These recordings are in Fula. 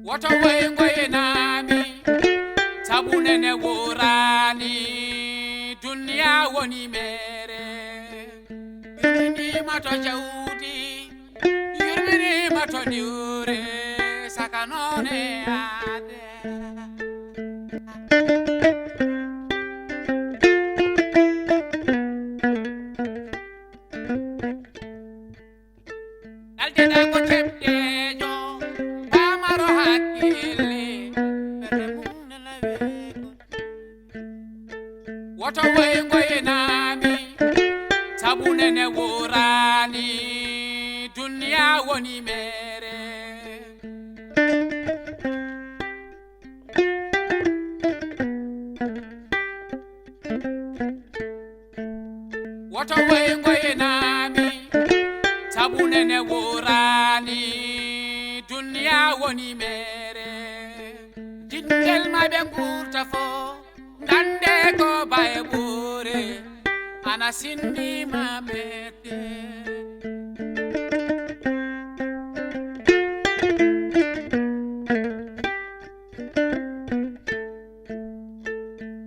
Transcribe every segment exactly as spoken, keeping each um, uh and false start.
Woto woy ngoynaami, sabu nene wooraani, duniya woni meere. Yurminiima to jawdi, yurminiima to diwre, saka noone aade. Ɗaldiɗa ko ceɓɗeejo, paamaro hakkille, ɓernde mum nana weeɓo. Woto woy ngoynaami, sabu nene wooraani, duniya woni meere. Woto woy ngoynaami, sabu nene wooraani, duniya woni meere. Jinngel ma ɓe nguurta fo, ngannde ko baye ɓuure, ana sinni ma mette.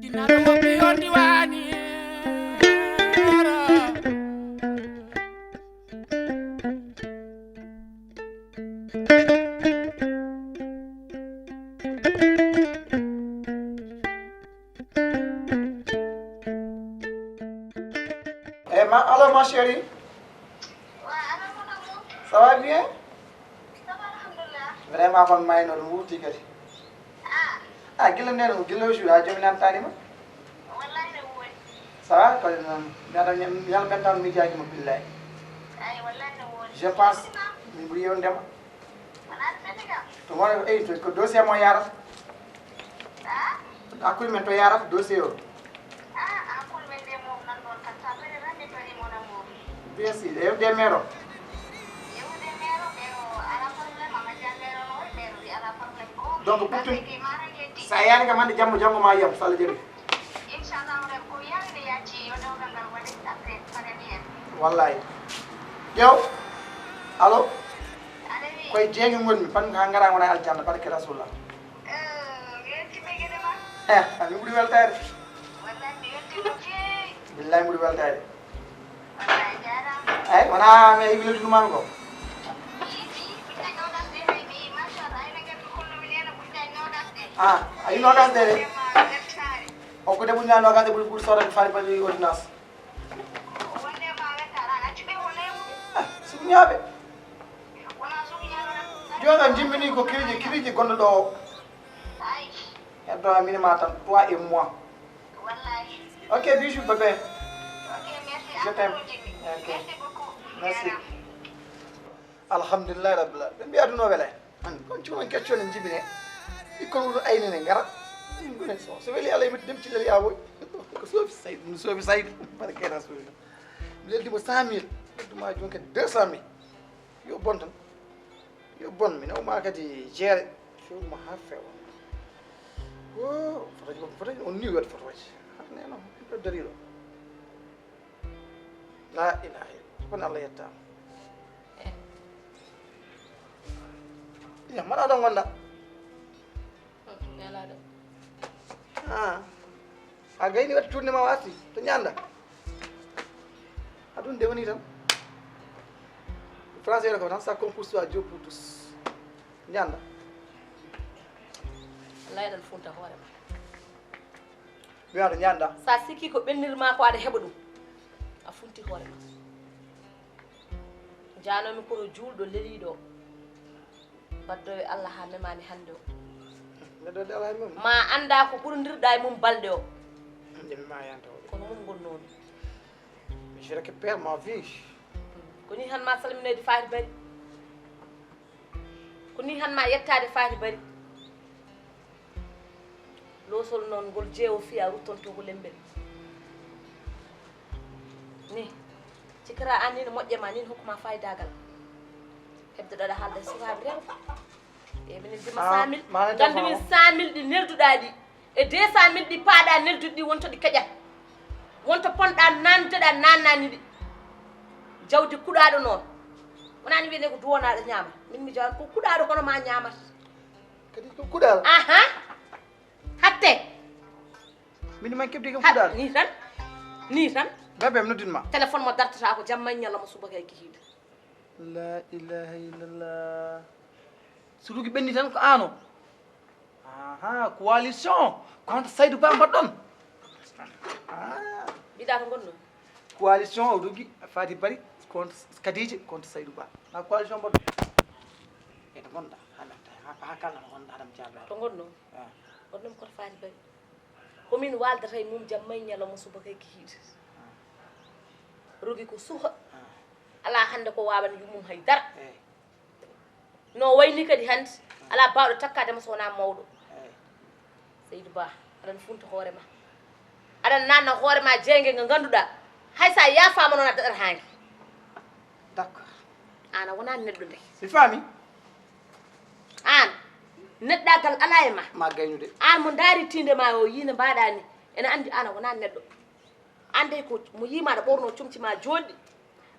Jinnaɗo woppi on diwaani. Eh, ma, allô, ma chérie. Ça va bien? Vraiment, kon mayno ɗum wuurti kadi. Ah, gila nden, gila o jour, a jomi lantaani ma. Ça va, ko noon. Mi ada, mi yalla ɓentan miijaji ma billahi. Je pense, mi ɓuri yewndema. To wona, eyi, to ko dossier mo yarata. Hakkunde men to yarata dossier o. Bien sûr, yewde e maire o. Donc, ɓurtumi, sa yaani kam hannde, jamma, janngo ma yiyam, so Allah jaɓi. Wallahi. Ƴeew. Allo? Koye jeege ngonmi, pan ha ngara wona aljanna, barke Rasulullah. Eh, a mi ɓuri weltaade. Billahi, mi ɓuri weltaade. Ay, wona mi heɓi leltinumami ko. Ah, a yi nogas de de. O ko debbo ñaa nogas de ɓuri ɓuri sodande fari bali ordonnance. Ah, sukuñaaɓe. Jooni a jimmini ko kiriji, kiriji gonɗo ɗo o. Heddo a minima tan, toi et moi. Ok, bisous bébé. Je t'aime. Ok. Merci. Alhamdulillahi rabbil alamin. Ɓe mbiya aduna o welay. An kon cuuɗon kecco ne jibine. Ɓikkon wuto aynene ngara. Min gone so, so weli Allah yimɓe dem ci leli awoy. Ko sofi Saydu, ɗum sofi Saydu. Barke Rasulullah. Mi leldi mo cent mille. Leldi ma joni kadi deux cent mille. Yo bon tan. Yo bon, mi nawma kadi jeere. Fewma ha fewa. O, fotoji ko fotoji on ni wet fotoji. Ha neno, ɗo dariɗo. La ilaha illallah. Kono Allah yettama. Eh. Ya, mbaɗa ɗo ngonɗa? Nelaɗo. Ah. A gayni waɗi tourné ma wasi to ñanda. Aɗum de woni tan. Français ko tan, ça concousse à Dieu pour tous. Ñanda. Layɗal funta hoore ma. Mi waɗa ñanda. Sa sikki ko ɓennir ma ko aɗa heɓa ɗum. A funti hoore ma. Janomi kono juulɗo leliɗo. Baddowe Allah ha memami hande o. Neɗɗo de alaa mum. Ma anda ko ɓurdirɗa e mum balɗe o. Nde mi mayanta o. Kono mum gonnomi. Je récupère ma vie. Ko ni han ma salminoyde Faty Bari. Ko ni han ma yettade Faty Bari. Losol noon ngol jeewo fiya ruttonto ko lembel. Ni, cikra an ni no moƴƴe ma ni no hokkuma faydagal. Hebdoɗaɗa haalde sukaaɓe rewɓe. E minen dima cent mille. Gandi min cent mille ɗi nelduɗa ɗi. E deux cent mille ɗi paaɗa nelduɗi ɗi wonto ɗi keƴat. Wonto ponɗa nandeɗa nannani ɗi. Jawdi kuɗaɗo noon. Wonani wiyde ko duwonaɗo ñaama. Min mi jawan ko kuɗaɗo hono ma ñaamata. Kadi ko kuɗal. Aha. Hatte. Min man keɓde kam Ha, kuɗal. Ni tan. Ni tan. Bebe mi noddin ma. Téléphone mo dartata ko jamma ñalla mo subaka e kihiɗe. La ilaha illallah. So rugi ɓenni tan ko ano. Aha, coalition contre Saydou Ba mbaɗɗon. Ah. Mbiɗa to gonno. Coalition o rugi Fati Bari contre Kadiji contre Saydou Ba. Na coalition mbaɗɗon. Eto gonɗa ha metta ha kalna to gonɗa haɗam jaɓe. To gonno. Ah. Gonno ko Fati Bari. Ko min waldata e mum jamma e ñalawma subaka e kihiɗe. Rogi ko suha. Alaa hannde ko waawani yummum hay dara. No wayni kadi hannde alaa baawɗo takkaade mo so wonaa mawɗo. Seydi Ba, aɗa funta hoore ma. Aɗa naatna hoore ma jeynge nge ngannduɗaa hay so a yaafaama noon a daɗat haa nge. D'accord. Aan a wonaa neɗɗo nde. Mi faami. Aan, neɗɗaagal alaa e ma. Ma gaynude. Aan mo ndaari tiinde ma o yii no mbaaɗaa ni, ene anndi aan a wonaa neɗɗo. Aan dey ko mo yii ma aɗa ɓoornoo comci ma jooɗɗi,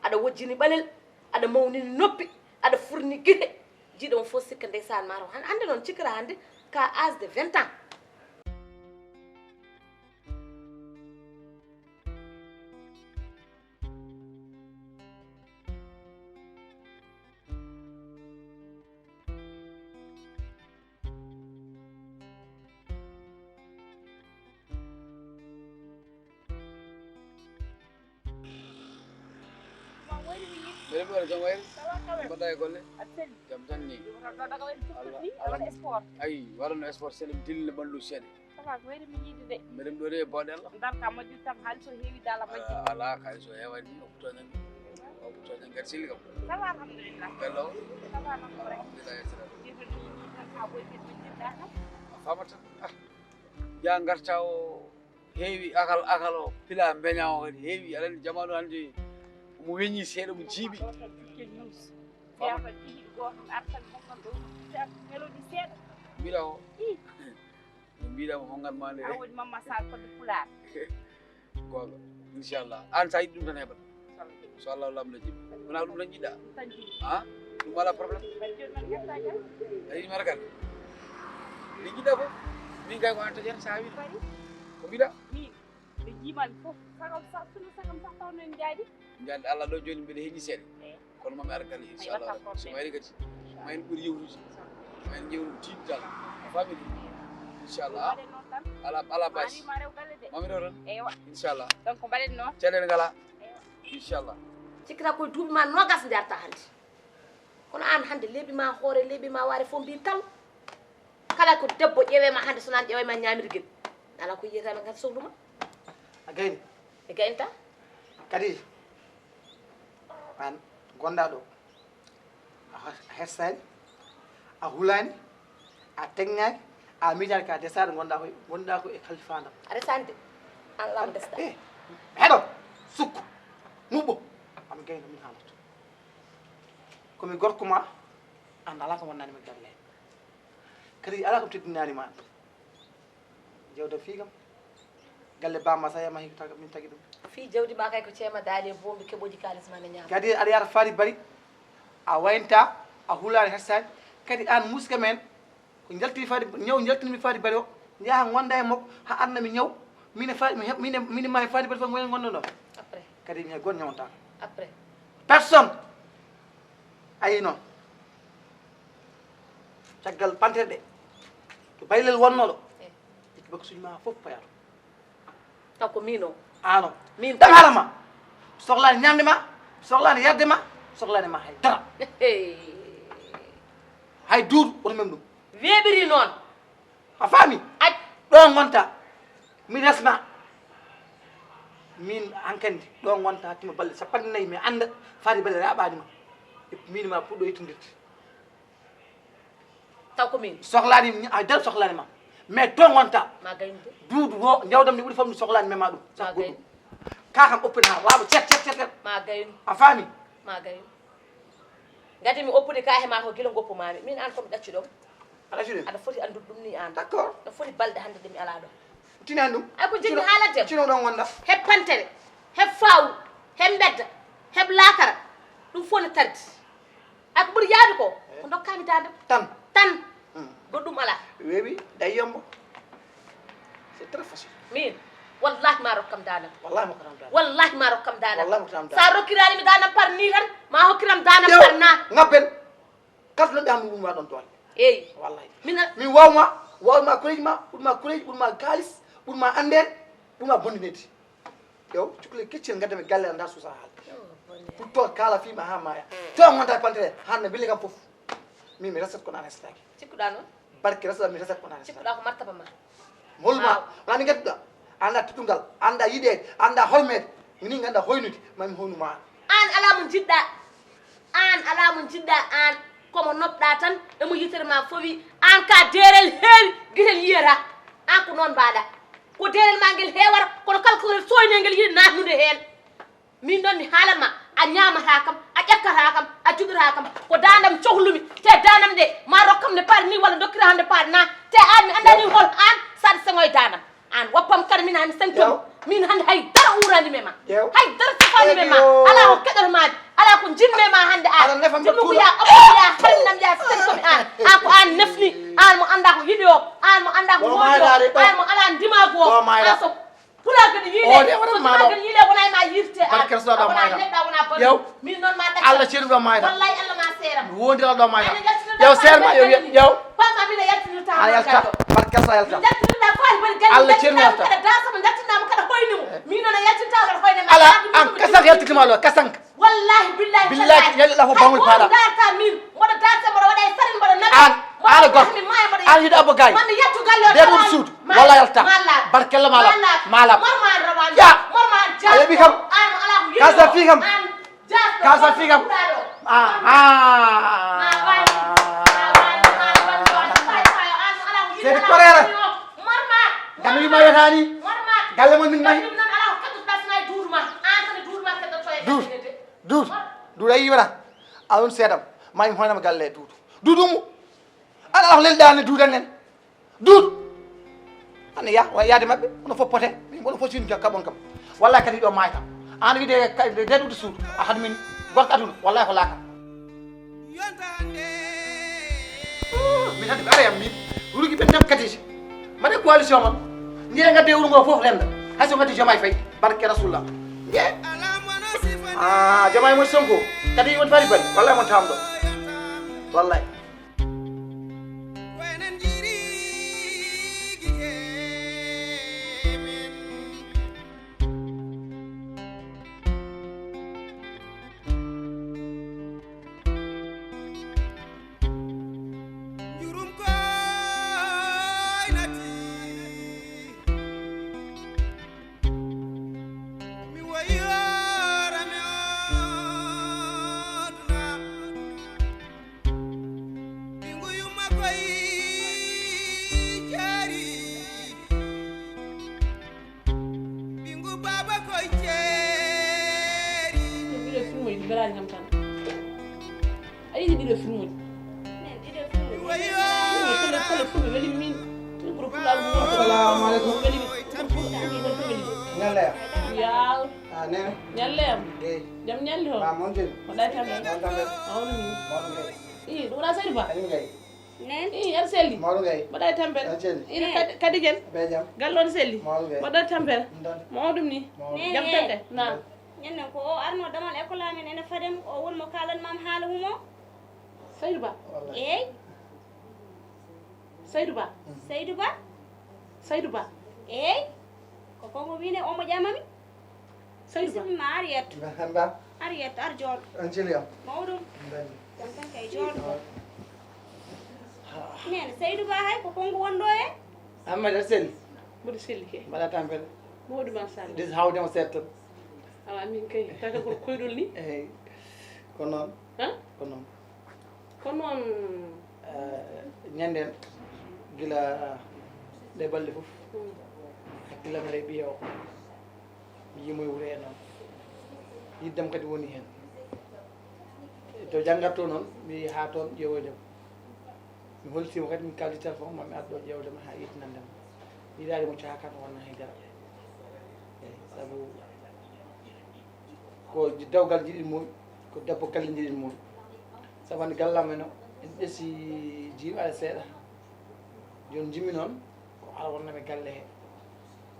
aɗa wojjini ɓalel, aɗa mawnini noppi, aɗa furni gite. Jiiɗo mo fof sikka ndeysaan ma taw. Hannde noon cikkata hannde ka âge de vingt ans. Mbeɗa ɗo jam wayri. Mbaɗɗa e golle. Jam tan ni. Ayi, waɗano sport sele mi dilli ɓanndu seeɗa. Mbeɗa ɗo de bawɗe Allah. Darka majjir tan haalis o heewi dala majjir. Ala kaalis o heewani o toñan o toñan gar sili kam. Sala alhamdulillah. Bello. Sala alhamdulillah. Alhamdulillah. A famata. Ah. Ya garta o heewi akal akal o pila mbeña o kadi heewi aɗa anndi jamaanu hannde omo weñi seeɗa omo jiiɓi. Mbiɗa o no mbiɗamo hongat ma nde. Awodi mamma sar fodde pulaar. Goonga. Inchallah an sa yiɗi ɗum tan heɓat. So Allah lamɗo jiɗi wona ɗum tan jiɗɗa. A ɗum ala problème. A yiɗi mara kadi nde jiɗɗa fof. Min kay ko an taƴata sa wiɗo ko mbiɗa. Min ɓe jiimami fof sagam sa sunu sagam sa tawno en jaadi. Jaadi Allah ɗo joni mbiɗa heñi seeɗa. Kono mami ara galle inchallah rabbi so mayri kadi ma en ɓuuri yewtude ma en ƴewnu tiiɗtal a famini inchallah ala ala basi mami ɗo tan inchallah donc mbaɗen noon caɗele ngala inchallah cikkata koye duuɓi ma nogas njarta hannde kono an hannde leeɓi ma hoore leeɓi ma waare fof mbi tal kala ko debbo ƴeewema hannde so nan ƴeewayma ñamirguel ala ko yiyatama kan sohluma a gayni ɓe gaynta kadi an gonɗa ɗo a hersani a hulani a teŋŋani a miijani ka desaɗo gonɗa koy gonɗa ko e kalfandam a resani de an lama desɗa eh, heɗo sukko nuɓɓo ami gayno min haalata komi gorko ma an ala ko wonnanimi galle kadi ala ko teddinanima an Jawda fii kam. Galle bamma sa yama hikka taga min tagi ɗum. Fii jawdi ma kay ko ceema daali e boombi keɓoji kalis ma ne ñaama. Kadi aɗa yahata faari bari a waynta a hulaani hersani kadi aan muska men ko jaltini faari ñaw jaltinimi faari bari o yaha gonda e makko ha adna mi ñaw min e faari min e min e ma e faari bari fof gonen gondoɗo. Après. Kadi mi hay goto ñawantaka. Après. Personne. Ayi noon. Caggal pantere ɗe to baylel wonnoɗo. Ƴetti bakasuji ma fof paya to. Taw ko min o. Ano. Min tan haala ma. Sohlani ñamde ma, sohlani yarde ma, sohlani ma hay dara. Hay duudu woto mem ɗum. Weeɓiri noon. A faami? Aj. Ɗo gonta. Mi resma. Min hankandi ɗo gonta tima balɗe sappanɗe nayi mi anda fadi balɗe raɓanima. Min ma puɗɗo yettodirde. Taw ko min. Sohlani a dal sohlani ma. Mais to gonta. Ma gaynu de. Duudu wo jawdam ni ɓuri fam ni sohlani mema ɗum. Sakko goɗɗum. Ka kam oppin ha laaɓa cet cet cet. Ma gaynu. A faami? Ma gaynu. Gati mi oppude ka he ma ko gila goppu mami. Min an ko mi ɗaccu ɗom. Aɗa foti anndude ɗum ni an. D'accord. No foti balɗe hannde ɗe mi alaa ɗo. Tini an ɗum. Ay ko joggi haalande. Tino ɗon wonda. Heɓ pantere, heɓ faawu, heɓ mbedda, heɓ laakara. Ɗum fof no tardi. Ay ko ɓuri yaadu ko, ko ndokkami daande. Tan. Tan. Goɗɗum alaa. Weeɓi, day yombo. C'est très facile. Min, wallahi ma rokkam danam. Wallahi ma rokkam danam. Wallahi ma rokkam danam. Wallahi ma rokkam danam. Sa rokkirani mi danam par ni tan, ma hokkiram danam par na. Ngabben. Kala ɗon ɗamu ɗum ma ɗon doole. Eyi. Wallahi. Min min wawma, wawma kureji ma, ɓurma kureji, ɓurma kalis, ɓurma anden, ɓurma bondinedi. Yo cukalel keccel gaddam e galle am nda suusa haala. Pour to kala fima ha maya. To am wonta pantere hanno bille kam fof. Min mi resat kono an resataki. Cikkuɗa noon? Barke resat mi resat kono an resataki. Cikkuɗa ko martaba ma. Holma wani gadduɗa. Anda teddungal, anda yiɗede, anda hormede. Mini ganda hoynude mami hoynuma an. An ala mo jiɗɗa. An ala mo jiɗɗa an. Komo nopɗa tan emo yitere ma fowi. An ka derel heewi gitel yiyata. An ko noon mbaɗa. Ko deerel ma ngel heewata kono kala ko ngel sooyni ngel yiɗi naatnude heen. Min noon mi haalan ma a ñaamataa kam, a ƴakkataa kam, a juɗataa kam. Ko daandam cohlumi, te daandam nde ma rokkam nde paari ni walla dokkiraam nde paari na. Te aan mi anndaa ni hol aan saɗa seŋo e daandam. Aan woppam kadi min haa mi seŋ toon. Min hannde hay dara uuraani mi e ma. Hay dara sifaani mi e ma. Alaa ko keɗoto ma, alaa ko njiɗmi e ma hannde aan. Timmugu ya, oppo ya, harminam ya, seŋ tomi aan. Aan ko aan nefni, aan mo anndaa ko yiɗi o, aan mo anndaa ko moƴƴi o, aan mo alaa ndimaagu o. Aan so Pulaar kadi yiile. O de wona ma do. Yiile wona ma yirte. Barke Rasul do ma do. Yaw. Min non ma da. Allah ceedu do ma do. Wallahi Allah ma seeram. Wondi do ma do. Yaw seer ma yaw yaw. Papa mi na yaltinirta. Ala yalta. Barke Rasul yalta. Yaltinirta ko ay bari gal. Allah ceedu yalta. Da sama yaltinama kada hoyni mo. Min non yaltinta kada hoyni ma. Ala an kasan yaltinama lo kasan. Wallahi billahi. Billahi yalla ko bangul fala. Darta min. Mboɗo darta mboɗo waɗa e sarin mboɗo nana. An an gor. An yiɗa abbo gay. Mami yettu galle. De ɗum suudu. Wala yalta. Barkella mala. Mala. Morma rawan. Ya. Morma ja. Ayo bi kam. An ala ko. Kasa fi kam. Kasa fi kam. Ah ah. C'est du correct. Morma. Gami ma yotani. Morma. Galle mo min mahi. Duut. Duut. Duut. Duut ayi wala. Alon sedam. May honam galle duut. Duudumu. Ala wax lel daane duudan nen. Duudu. Ana ya wa yaade mabbe. Ono foppote. Ono fo sin jakka bon kam. Wallahi kadi do mayta. An wide de duudu suudu. A had min gorko aduna. Wallahi ko laka. Min hadi bare am min. Rugi ben dam kadiji. Mbaɗe coalition mon. Nde ngadde wuro ngo fof renda. Hay so ngaddi Diomaye Faye. Barke Rasulullah. Nde. Ah, Diomaye mo Sonko. Kadi won fari bari. Wallahi mon tamdo. Wallahi. Ɓiɗo filmuji ɗi mbelaani kam tan. A yiɗi ɗiɗo filmuji? Tele tele fo ɓe weli min. Min ɓuri pulaar mo woni. Assalamu alaikum. Weli min. Ɓuri pulaar mo woni. Ñalle. Yaw. Ah, nene. Ñalle am. Gey. Jam ñalle ho. Ba mon jeni. Ko ɗay tan. Mon tan. Awni min. Mon gey. Ii, ɗum wona Seydi Ba. Añum gey. Nen. Ii, aɗa selli? Mawɗo gay. Mbaɗa e tampere. Aɗa selli? Ina kadi kadi jen. Be jam. Gallo on selli? Mawɗo gay. Mbaɗa tampere. Ndon. Mawɗum ni. Mawɗo. Jam tan kay. Naam. Ñannen ko o arno damal école amen ene fadem o won mo kalan mam haala humo. Saydu Ba. Wallahi. Eey. Saydu Ba. Saydu Ba. Saydu Ba. Eey. Ko kongo wine omo ƴamami. Saydu Ba. Bisimilla, ar yetto. Mba, mba. Ar yetto, ar jooɗo. On celi am. Mawɗum. Mbani. Jam tan kay jooɗo. Nene, Saydu Ba hay ko kongu wonɗo e? Amma da seli. Mboɗo selli ke. Mbaɗa tampere. Mawɗum machallah. This how dem setto. Awa min kay, tata ko koyɗol ni. Eyi. Ko noon. Han? Ko noon. Ko noon. Eh, ñanden gila ɗe balɗe fof. Hmm. Hakkillam e ɓiya o. Mi yii mo e wuro hee noon. Yiɗdam kadi woni heen. To janngatto noon, mi yehi haa toon ƴeewoyde mo. Mi hollitii mo kadi, min kaaldi téléphone, maa mi ar ɗo ƴeewde mo haa yettinande mo. Mi yiɗaade mo caakan o wonnaa hay dara. Eey, sabu ko dewgal njiɗi-mi, ko debbo galle njiɗi-mi. Sabu hannde galle am en o, en ƴetti jiiɓaade seeɗa. Jooni njimmi noon, ko ala wonnooɓe galle he.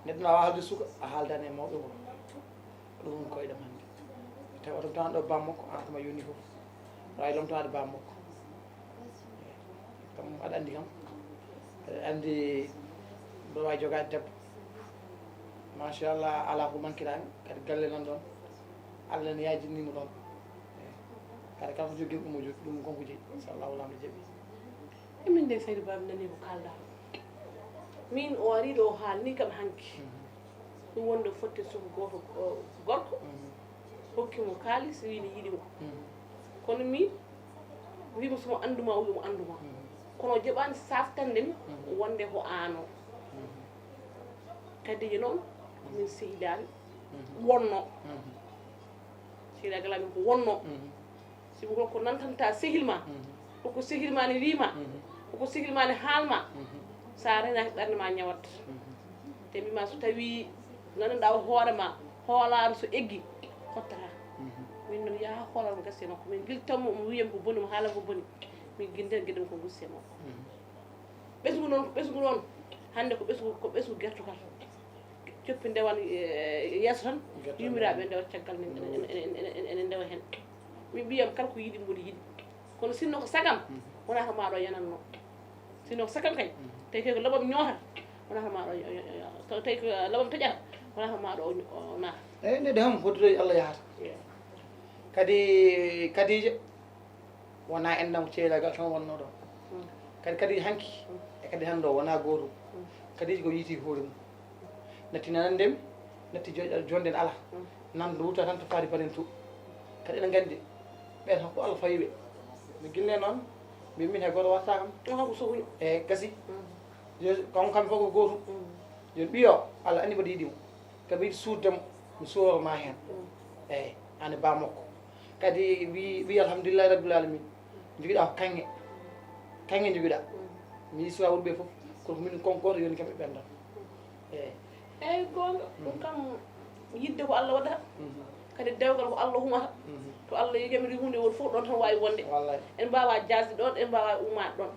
Neɗɗo no waawa haalde suka, a haaldaani e mawɓe goo. Ko ɗum woni koyɗam hannde. Tawi oto tan ɗo bammakko, an kama yoni fof. Aɗa waawi lomtaade bammakko. Kam aɗa anndi kam. Aɗa anndi mboɗo waawi jogaade debbo. Machallah, alaa ko mankiraani. Kadi galle nan ɗoon. Allah ne yaajinni mo ɗoon. Kadi kala ko jogii ɗum o jogii, ɗum kanko jeyi. Inchallahu Laamɗo jaɓi. Emin de Seydi Ba, mi nanii ko kaalɗaa. Miin o arii ɗo o haalnii kam hanki. Ɗum wonde fotte suka gooto gorko. Hokki mo kaalis, wii ne yiɗi mo. Kono miin, wii mo so mo anndu ma, o wii mo anndu ma. Kono o jaɓaani saaftande mi wonde ko aan o. Kadi noon, ko min sehilaaɓe wonnoo. Sehilaagal amin ko wonnoo. Sibu ko ko nantanta sehil ma, ko ko sehil ma ne wii ma, ko ko sehil ma ne haal ma, so a renaaki ɓernde ma ñawat. Te mbiima so tawii nananɗa o hoore ma, hoolaare so eggi, fottata. Min noon yaha hoolaare mo gasi e makko, min giltan mo, omo wiyam ko boni, omo haalam ko boni, min gilden geɗam ko gussi e makko. Ɓesngu noon, ko ɓesngu noon, hannde ko ɓesngu, ko ɓesngu gertogal. Coppi ndewan yeeso tan, yummiraaɓe ndewa caggal, ene ndewa heen. Min mbiyam kala ko yiɗi mboɗo yiɗi. Kono sinno ko sagam, wonaa ko maaɗo yanatno. Sinno ko sagam kay, tawi kay ko labam ñootata, wonaa ko maaɗo, tawi ko labam taƴata, wonaa ko maaɗo o naata. Eyi, nde de hamo fottotoy Allah yahata. Kadi Kadiija, wonaa enɗam ko ceelagal tan wonnoo ɗoon. Kadi Kadiija hanki e kadi hannde o wonaa gootum. Kadiija ko yiyti hoore mum. Natti nanande mi, natti joɗɗal jonde ne alaa. Nan ɗo wuta tan to faari banen to. Kadi eɗen nganndi ɓeen tan ko Allah fawi ɓe. Mi gille noon, mbi min hay gooto watta kam. On ko sohuño. E gasi. Yo- Kon kamɓe fof ko gootum. Jooni ɓiyo Allah anndi mboɗo yiɗi mo. Kabi suuddam mi suworo ma heen. Eyi, an e ba makko. Kadi wi wi alhamdulillahi rabbil alamin. Jogiɗa ko kanŋe. Kanŋe jogiɗa. Mi suwa wurɓe fof. Kono ko min konkoto yoni kam e ɓendam. Eyi. Eyi goonga, ɗum kam yidde ko Allah waɗata. Kadi dewgal ko Allah humata. To Allah yamiri hunde won fof ɗon tan wawi wonde. Wallay. En mbawa jasde ɗon, en mbawa umaade ɗon.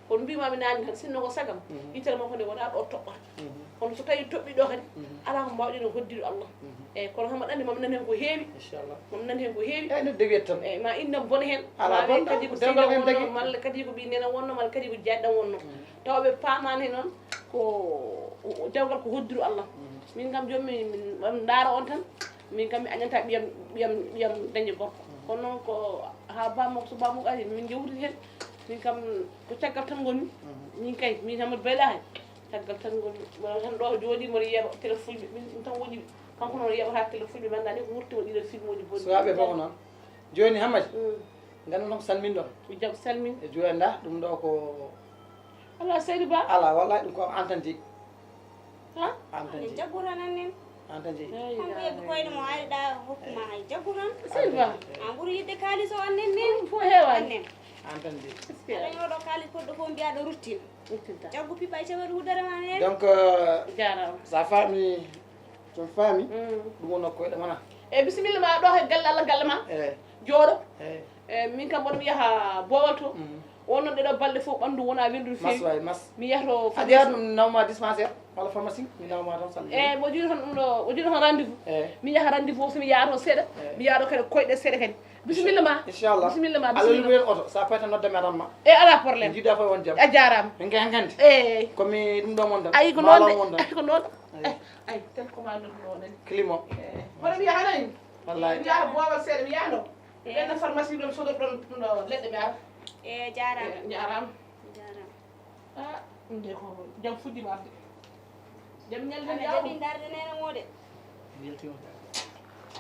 Kono mbimami naane tan sinno ko sagam, yitere makko nde wona ɗo toɓɓata. Kono so tawi toɓɓi ɗo kadi, ala ko mbawɗen e hoddiɗo Allah. Eyyi kono kam aɗa andi mami nani hen ko heewi. Inchallah. Mami nani hen ko heewi. Eyyi no dewiyat tan. Eyyi ma indam bone hen. Ala bonɗo kadi ko seyda wonno malla kadi ko ɓi nena wonno malla kadi ko jadɗam wonno. Tawa ɓe pamani noon ko dewgal ko hoddiɗo Allah. Min kam joom mi ndaara on tan. Min kam mi añanta ɓiyam ɓiyam ɓiyam dañde gorko. Kono noon ko ha bammakko so bammakko ari min jewtiti hen. Min kam ko caggal tan ngonmi. Min kay min Hammadi Bayla hay. Caggal tan ngonmi mboɗo tan ɗo jooɗi mboɗo yeeɓa télé fulɓe min ɗum tan woni. Kanko noon yeeɓata télé fulɓe mi annda ni ko wurti o ɗiɗo film uji boni. Sukaɓe fof ko noon. Joni Hammadi gandu tan ko salmin ɗon. Ko jam salmin. E juwe nda ɗum ɗo ko. Ala seydi ba. Ala wallahi ɗum ko an tan jeyi. Ha? An tan jeyi. Jaggu tan annen. An tan jeyi. Kanko yebbi koyɗe mo ari ɗa hokkuma hay jaggu tan. Seydi ba. An ɓuri yidde kalis o annen nen. Ɗum fof heewani. Annen. An tan jeyi. Aɗa ñooɗo kalis koɗɗo fof mbiyaɗo ruttin. Ruttinta. Jaggu piɓɓa e cewere hudere ma nen. Donc jarama. Sa faami to faami. Ɗum wonno koyɗe mona. E bisimilla ma ɗo he galle Allah galle ma. Eyi. Jooɗo. Eyi. E min kam mboɗo mi yaha boowal to. On noon ɗeɗo balɗe fof ɓanndu wona welndu no feewi. Mas waay mas. Mi yaha to. A ƴeewat ɗum nawma dispensaire walla pharmacie mi nawma toon sal. Eyi mo jiɗi toon ɗum ɗo o jiɗi toon rendez-vous. Eyi. Mi yaha rendez-vous o somi yaha toon seeɗa. Eyi. Mi yaha ɗo kadi koyɗe seeɗa kadi. Bisimilla ma. Inchallah. Bisimilla ma. Allah luwi en oto sa fayta noddami aramma. E ala problème. Jiɗa fof on jam. A jarama. Min kay hankanti. Eyi. Komi ɗum ɗo mon tan. Ayi ko noon de. Ayi ko noon. Ayi tel commande ɗum ɗo nani. Climo. Hono mi yaha nani. Wallahi. Mi yaha boowal seeɗa mi yaha ɗo. Ɓenno pharmacie ɗon sodo ɗon ɗum ɗo leɗɗe mi ara. E jarama. Jarama. Jarama. A ɗum de ko jam fuɗɗima arde. Jam ñalde ana jaɓi darde nena mo de. Weltima.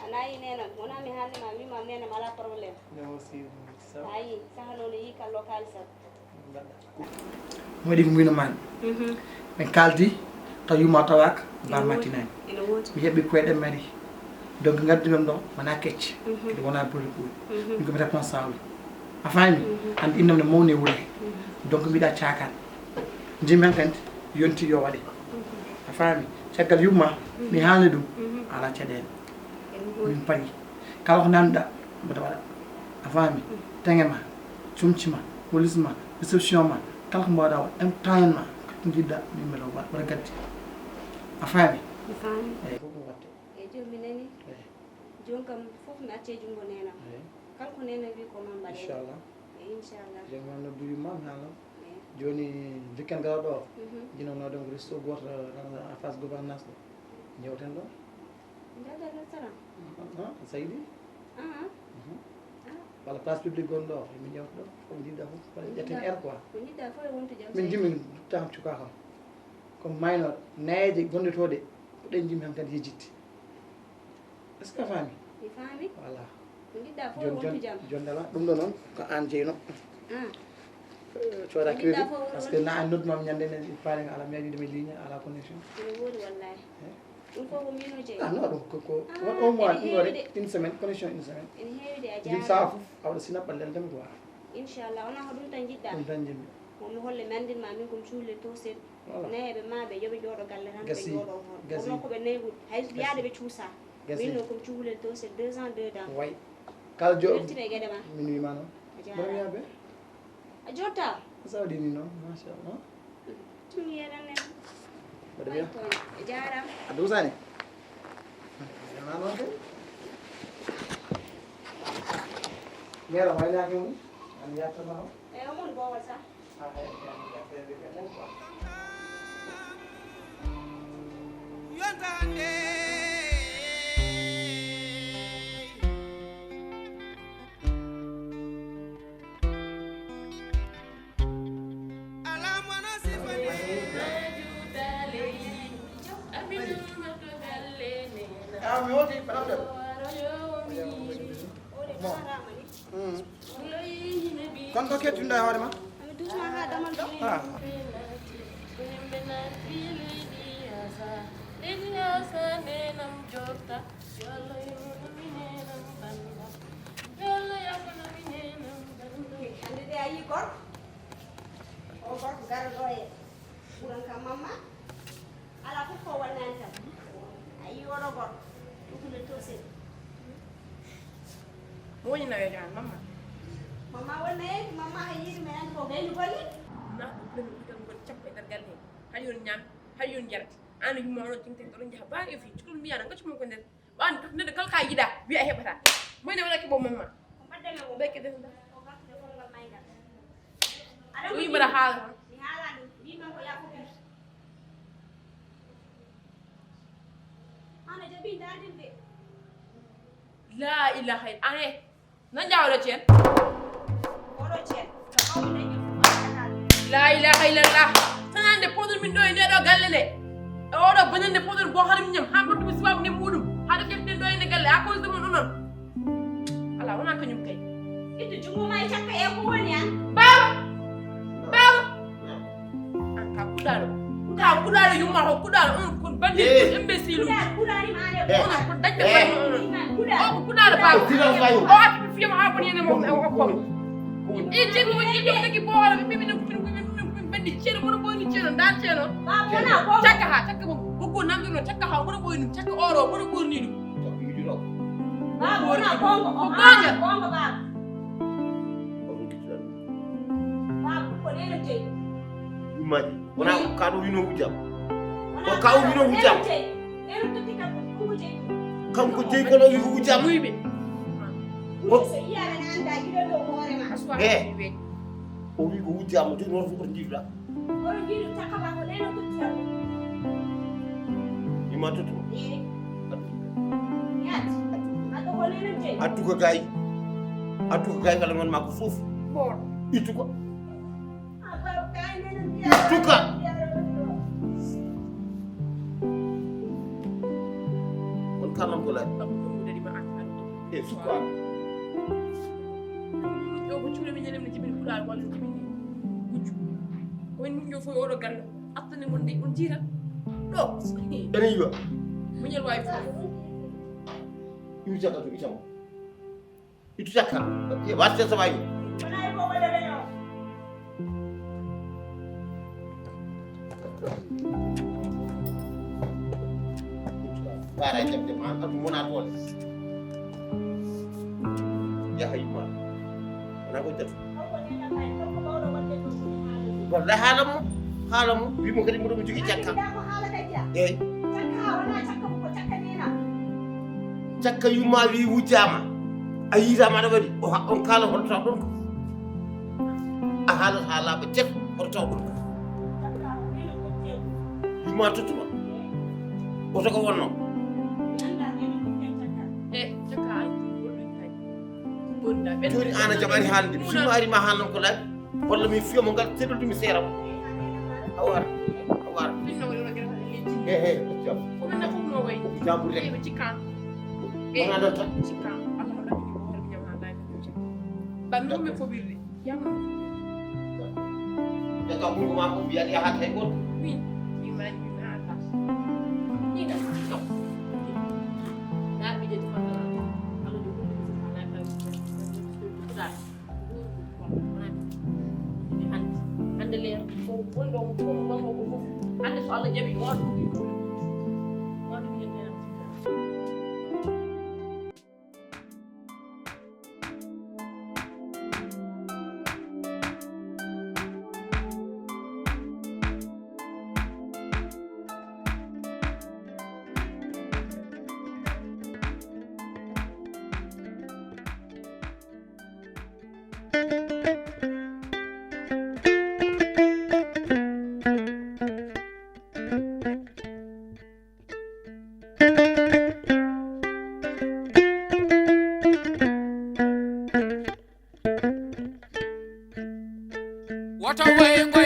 Ana yi nena wona mi haalnima wima nena mi ala problème. Ayi saha noon yi kallo kalisam. Mo waɗi ko mbino maami. Min kaaldi taw yumma tawaka ba mattinani. Mi heɓi koyɗe mari. Donc ngaddi men ɗo wona kecce. Kadi wona boli boli. Min komi responsable. A faami? Andi innam ne mawni e wuro he. Donc mbiɗa cakal. Jimi hen kadi yonti yo waɗe. A faami? Caggal yumma mi haalni ɗum ala caɗele. Min payi kala ko nanɗa mboɗa waɗa. A faami? Teŋe ma, comci ma, police ma, réception ma, kala ko mbawɗa waɗ entertainment ma. Njiɗɗa min mbeɗa waɗ waɗa gaddi. A faami? Mi faami. Eyi, fof ɗum waɗde. Eyi, jooni mi nani. Eyi. Jooni kam fof mi accee junngo neenam. Eyi. Kala ko neenam wi ko noon mbaɗen. Inchallah. Eyi, inchallah. Jooni mi noddu yumma mi haalan. Eyi. Jooni weekend garooɗo o, mhm, jinnonoɗen ko resto gooto en face gouvernance ɗo. Njewten ɗo. Njawden restaurant? Ah, Seydi? Ah. Mhm. Ah. Walla place publique gonɗo o, min njawta ɗo. Ko njiɗɗa fof, walla ƴetten air quoi. Ko njiɗɗa fof e wontu jam, min Seydi. Jimmi duttam cuka kam. Ko mayno nayeeje gonɗe to ɗe, ko ɗen jimmi hankadi yejjitti. Est-ce que a faami? Mi faami. Voilà. Ko njiɗɗa fof e wontu jam. Jon dala, ɗum ɗo noon, ko aan jeyno. Ah. Cooda crédit, parce que na an noddumam ñande ne paare ala mi aɗi ɗum e ligne, ala connexion. Ene woodi wallahi. Eh? Ɗum fof ko min o jeyi. Ah, non, ɗum ko, ko, ah, un mois, ene heewi de. Une semaine, connexion une semaine. Ene heewi de, a jaaraama. Saha fof, a waɗa sinap ɓallel tan quoi. Inchallah, wona ko ɗum tan njiɗɗa. Ɗum tan njiɗmi. Mo mi holle mi anndin ma min ko mi cuhlel to seeɗa. Voilà. Nayeeɓe ma ɓe, yo ɓe jooɗo galle tan, ɓe jooɗo hoore. Kono ko ɓe nayi ɓuri. Hay yaade ɓe cuusa. Min no ko mi cuhlel to seeɗa, deux ans, deux ans. Way. Kala jo. Weltine e geɗe ma. Min wiima noon. A jaaraama. Mboɗo wiya ɓe. A jotta? Ko sa waɗi ni noon, machallah. Tumi yenan ne. Mboɗo wiya. A jaaraama. A duusaani? Wiyama noon kay. Mera waynaaki mum. An yattanoo. Eyi, o mon boowal sa. Ah, eyi, eyi, eyi, eyi, eyi, eyi, eyi. Ah, mi hooti, madame Diop. Bon. Mm. Kon ko kettinɗa e hoore ma? Ami dusma ha damal ɗo. Ah. Hande de a yi gorko. O gorko gara ɗo e ɓuran kam mamma. Ala fof ko wannani kam. A yi oɗo gorko. Ɗum ko le tosel. Mo woni naweejo an, mamma? Mamma woni nayeejo, mamma hay yiɗi mi andi ko gayni golle. Na ɗum premier ɓital ngol sappo e nder galle he. Hay yon ñaam, hay yon njarat. An yumma onon tengten oɗon njaha baa e fii. Cukalel mbiya na ngaccu mon ko nder. Ɓaan neɗɗo kala ka yiɗa wiya heɓata. Moy ne wala ki bo mamma. Ko mbadda men o. Ɓe ke defda. Ko gakkude kongal maygal. Aɗa o yimɓe haala. Mi haala ɗum. Mbiman ko yaa fof. Ana jaɓi ndaardim de. La ilaha illa ane. Nan jaa oɗo ceen. Oɗo ceen. La ilaha illallah. Tan hannde poɗon min ɗo e nde ɗo galle nde. E oɗo bonande poɗon bo haɗum ñam ha mbattu mi sibabu ne muɗum. Haɗa ƴeften ɗo e nde galle à cause de mon onon. Ala wona kañum kay. Ittu jungo ma e cakka e ko woni an. Baba. Baba. An ka kuɗaɗo. Ka kuɗaɗo yumma ko kuɗaɗo on kon bandi. Eh. Imbécile. Kuɗaɗo kuɗaɗi ma ne. Eh. On ko dañɓe. Eh. Kuɗaɗo. O ko kuɗaɗo baba. Silence ma yo. O ati fiyama ha boni ene mo e o ko. E jeni woni ɗum tagi bo wala mi mi mi mi mi bandi ceeɗo mono boyni ceeɗo ndar ceeɗo. Baba wona gonga. Cakka ha cakka mo. Boggo nanduno cakka ha mono boyni cakka oro mono borni ɗum. Baba wona gonga. Ko gonga. Gonga baba. Baba ko neno jeyi. Yummaji. Wona ka ɗo wino wujjam. Ko ka o wino wujjam. Kanko jeyi kono o wi ko wujjam. Ko. Eh. O wi ko wujjam o joni won fof ko jiiduɗa. Ima tutto. Attu ko gay. Attu ko gay wala ngon ma ko fof. Ittu ko. Ittu ka. On kalan ko laaji. E suka. Ɗo ko cuuɗo mi ñande mi jibini fuɗaare walla jibini gujju. Ko en muñƴo fof oɗo galle. Attane mon de on jiita. Ɗo. Ene yiwa. Muñal wawi fof. Iwi jagga to itamo. Itu cakka. Ye watte sa wayo. Bara jam jam an atu mona tole. Ya hayma. Ana ko jatu. Wallahi halam mo. Haala mo, wimo kadi mboɗo mi jogii cakka. Eyyi. Cakka yumma wi wujjama. A yiitama aɗa waɗi. O ha-, on kaala hoto taw ɗon ko. A haalat ha laaɓa tef hoto taw ɗon ko. Yumma tottuma. Oto ko wonno. Joni an a jaɓani haalde. Simo ari ma haalnan ko laaɓi. Walla mi fiya mo ngal teɗol ɗum mi seera mo. A wara. A wara. He he. Jam. Jam. Wona ɗon tan. Ɓe kam ɓurgo ma fof mbiyani yahat hay goto. Hande leer ko wonɗo ko fof wonno ko fof. Hande so Allah jaɓi on ɗum. Wata way ko